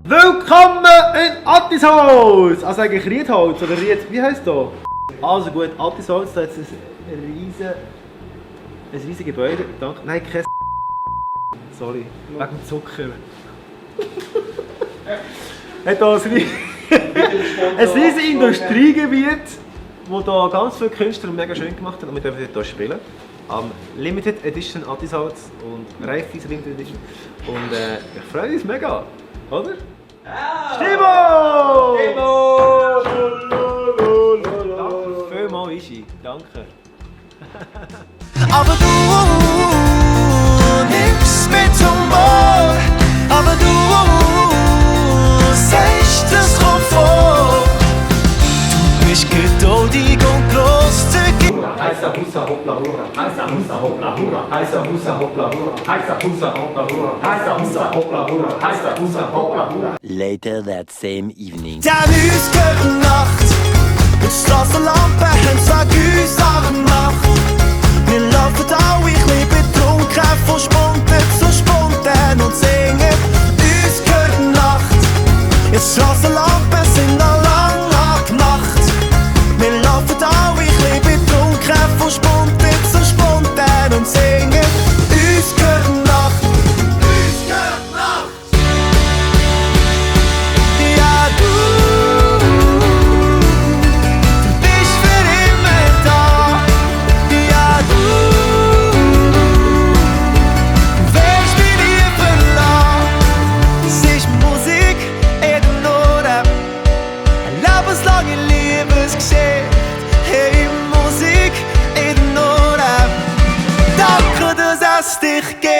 Willkommen in Attisholz! Also eigentlich Riedholz oder Ried... Wie heisst das? Also gut, Attisholz, da ist ein riesiges Gebäude. Danke. Nein, kein sorry, wegen dem Zucker. Hat hier ein riesiges Industriegebiet, wo hier ganz viele Künstler mega schön gemacht haben und wir dürfen hier spielen. Limited Edition Attisholz und Reifeis Limited Edition. Und ich freue mich mega, oder? Ja! Stimo! Danke vielmals, Ishi. Danke. Aber du nimmst mit Humor, aber du sagst es Komfort. Du bist geduldig und großzügig. Heißer Hussa hoppla hurra, heißer Hussa hoppla hurra, heißer Hussa hoppla hurra, heißer Hussa hoppla hurra, heißer Hussa hoppla hurra, heißer Hussa hoppla hurra. Later that same evening. Der uns gehört Nacht, mit Strassenlampen haben zwei Güser gemacht. Wir laufen auch, ich bin betrunken, von Spontan zu spontan und singen. Uns gehört Nacht, jetzt Strassenlampen sind noch lang angemacht. Wir laufen auch, ich bin betrunken, von Spontan zu spontan und singen. Uns gehört Nacht, uns gehört Nacht. Ja, du bist für immer da. Ja, du wirst mich nie verlassen. Es ist Musik in den Ohren, eine lebenslange Liebesgeschichte. Hey, Musik in den Ohren. Danke, dass es dich gibt.